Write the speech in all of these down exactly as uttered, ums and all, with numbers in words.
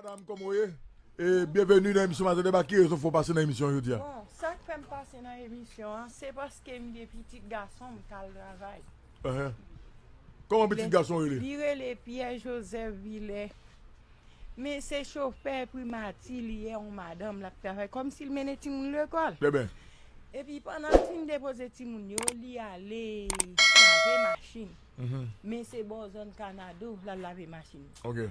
Medam, kòman w ye? E byenveni nan emisyon Maten Deba. Ki rezon fè w pase nan emisyon jodi a? Bon, sa k fè m pase nan emisyon an, se paske m gen pitit gason m k al travay. Enhen. Kòman pitit gason w rele? Li rele Pierre Joseph Villers. Men se chofè primati li ye, yon madanm l ap travay kòmsi l mennen timoun lekòl. Trè byen. Epi pandan l fin depoze timoun yo, li ale lave machin. Mhm. Men se bò zòn Kanado l al lave machin. Ok.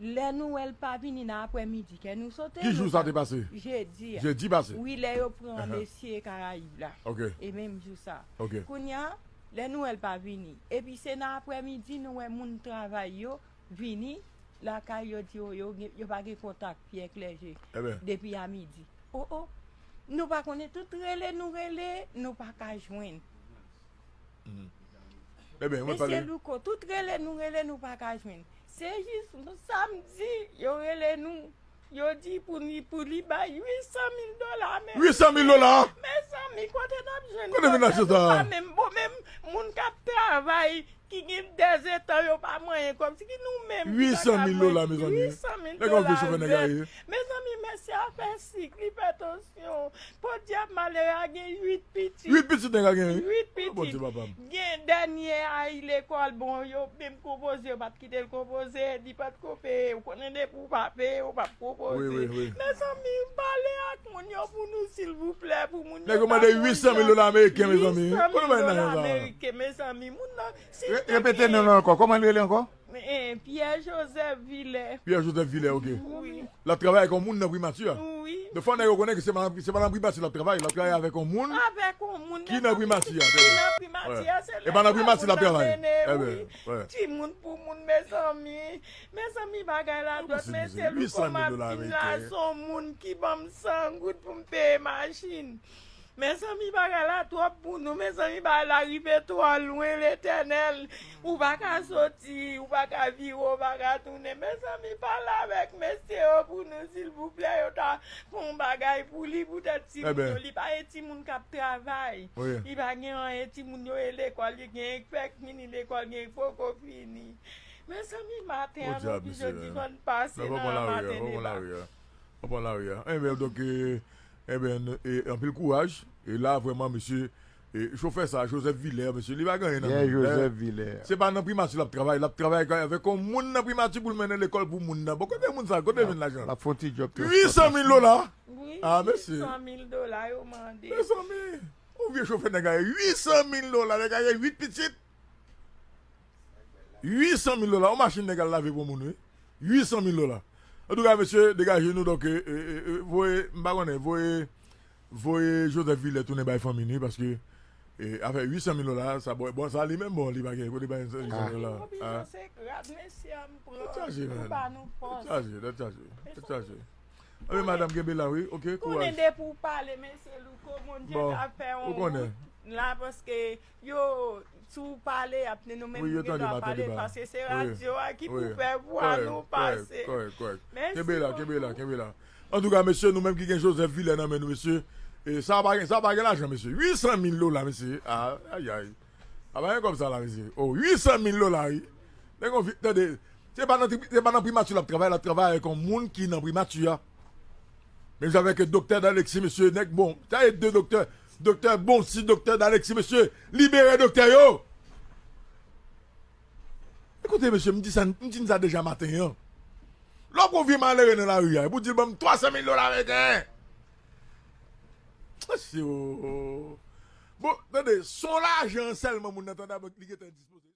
Lè nou wè l pa vini nan aprèmidi, kè nou sote. Ki jou sa te pase? Jedi a. Jedi pase. Wi, lè yo pran mesye Karayib la. Ok. E menm jou sa. Ok. Kounye a, lè nou wè l pa vini. Epi se nan aprèmidi nou wè moun travay yo vini lakay yo, di yo, yo, gen- yo pa gen kontak Pierre Clergé. Depi a midi. O, o. Nou pa konnen, tout rele nou rele, nou pa ka jwenn. Mhm. Ebyen, mwen pale. Mesye Louko, tout rele nou rele, nou pa ka jwenn. Se jis samdi, yo rele nou. Yo di pou li, pou li bay uit san mil dola, men. Uit san mil dola? Mezanmi, kote n ap jwenn kote vin lajan sa? Nou pa menm, bon, menm moun k ap travay, ki gen dèzetan, yo pa manyen kòb. Se ki nou menm ki pa ka manyen. Uit san mil dola, mezanmi. Uit san mil dola. Nèg an vye chofè nèg a ye. Mezanmi, mesye a fè sik, li fè tansyon. Podyab, malere a gen uit pitit. Uit pitit nèg a gen, wi. Uit pitit. Bondye papa m. Gen dènye a, li lekòl, bon, yo menm konpoze, yo pa t kite l konpoze, li pa t ko peye. Ou konnen depi w pa peye, ou p ap konpoze. Wi, wi, wi. Mezanmi, pale ak moun yo pou nou, silvouplè, pou moun yo. Nèg yo mande uit san mil dola ameriken, mezanmi. Kote bay lajan sa? Uit san mil dola ameriken, mezanmi. Moun nan, si l te gen... Repete non l ankò. Kòman l rele ankò? Eh, Pierre Joseph Villers. Pierre Joseph Villers, ok. Wi. L ap travay avèk yon moun nan primati a. Wi. Donk fò nèg yo konnen ke se pa, se pa nan primati l ap travay, l ap travay avèk yon moun ki nan primati a. Avèk yon moun ki nan primati a, se lè sa moun nan mennen, wi. Timoun pou moun, mezanmi. Mezanmi, bagay la dwòt, mesye Louko, m ap fin la, se yon moun ki ban m san goud pou m peye machin. Mezanmi, bagay la twòp pou nou. Mezanmi, bagay la rive twò lwen, Letènèl. Ou pa ka soti, ou pa ka vire, ou pa ka tounen. Mezanmi, pale avèk mesye yo pou nou, silvouplè. Yo ta fè yon bagay pou li, poutèt timoun yo. Li pa yon timoun k ap travay. Li pa gen anyen, timoun yo e lekòl, li gen fèk fini lekòl, gen poko fini. Mezanmi, maten an, nou pi jodi vann pase nan Maten Deba. Anpil kouraj. E la, vrèman, mesye, e, chofè sa, Joseph Villers, mesye, li pa gen anyen nan men l. Joseph Villers. Se pa nan primati l ap travay, l ap travay avèk yon moun nan primati pou l mennen lekòl pou moun nan. Bon, kote moun sa, kote vin lajan? L ap fè yon ti djòb transpòtasyon. Uit san mil dola. Wi, uit san mil dola yo mande. Mezanmi, yon vye chofè nèg a ye, uit san mil dola, nèg a ye uit pitit. Uit san mil dola, yon machin nèg al lave pou moun, wi. Uit san mil dola. Antouka, mesye, degaje nou, donk, e, e, e, e, voye, m pa konnen, voye, voye Joseph Villers tounen bay fanmi l, wi, paske, e, afè uit san mil dola, sa, bon, bon, sa li menm, bon, li pa gen kote bay uit san mil dola. Tèt chaje, men. Tèt chaje, tèt chaje. Anben, madanm, kenbe la, wi. Ok, kouraj. Konnen depi w pale, mesye Louko, Bondye ka fè yon wout la, paske yo, si w pale, y ap tande nou menm, nou gen dwa pale, paske se radyo a ki pou fè vwa nou pase. Mèsi bokou. Kenbe la, kenbe la, kenbe la. Antouka, mesye, nou menm ki gen Joseph Villers nan men nou, mesye, e sa pa gen, sa pa gen lajan, mesye. Uit san mil dola, mesye. A, ayay. A pa gen kòb sa la, mesye. O, uit san mil dola, wi. Nèg, tande, se pa nan, se pa nan primati l ap travay, l ap travay avèk yon moun ki nan primati a. Menm jan avèk doktè Dalexis, mesye, nèg bon. Sa e de doktè, doktè bon, si doktè Dalexis, mesye, libere doktè yo. Ekoute, mesye, m di sa, m di n sa deja maten an. Lè w pran yon vye malere nan lari a, epi w di l ban m twa san mil dola ameriken. Mesye, o. Bon, tande, se yon lajan sèlman moun nan tande, li gentan dispoze.